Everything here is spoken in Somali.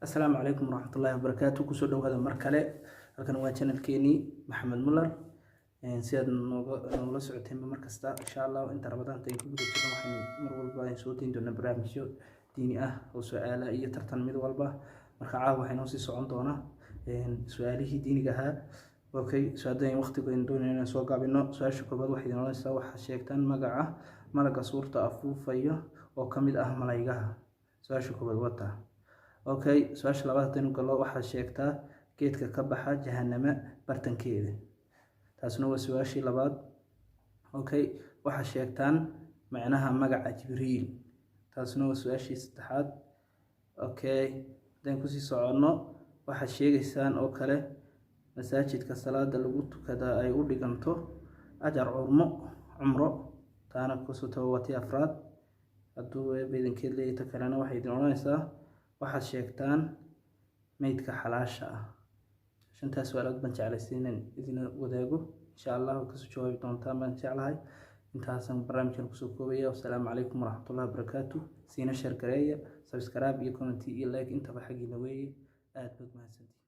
Asalaamu calaykum waraxmatullaahi wabarakaatu. Kusoo dhawaada mar kale, halkan waa channelkeenii Maxamed Muller. Si aad nooga socoteenba mar kasta, insha Allah inta Ramadaanta ay ku guda jirno, waxaynu mar walba aynu soo dayn doonaa barnaamijyo diini ah oo su-aala iyo tartan mid walba. Marka caawa waxay noo sii socon doonaa su-aalihii diiniga ahaa. Okay, so haddaynu waqtigu aynu doonayno inaan soo gaabino, su-aasha koobaad waxay idin odhanaysaa: waxaad sheegtaan magaca malaga suurta afuufayo oo ka mid ah malaygaha. Su-aasha koobaad wata. Okay, su-aasha labaad haddaynu gallo, waxaad sheegtaa geedka ka baxa Jahanama bartankeeda. Taasna waa su-aashii labaad. Okay, waxaad sheegtaan macnaha magaca Jibriil. Taasna waa su-aashii saddexaad. Okay, haddaynu kusii soconno, waxaad sheegaysaan oo kale masaajidka salaada lagu tukadaa ay u dhiganto ajar curmo cumro. Taana kusoo taba, waa tii afraad hadduu Eebbe idinkeed leeyahay. Ta kalena waxay idin odhanaysaa: waxaad sheegtaan meydka xalaasha ah. Shantaas su-aalood baan jeclaystay inaan idin wadaago. Insha Allah waad kasoo jawaabi doontaan baan jeclahay. Intaasaan barnaamijkan kusoo koobaya. Wasalaamu calaykum waraxmatullahi wabarakaatu. Siina share gareeya, subscribe iyo comment iyo like intaba xaggiina weeye. Aad baad mahadsantihin.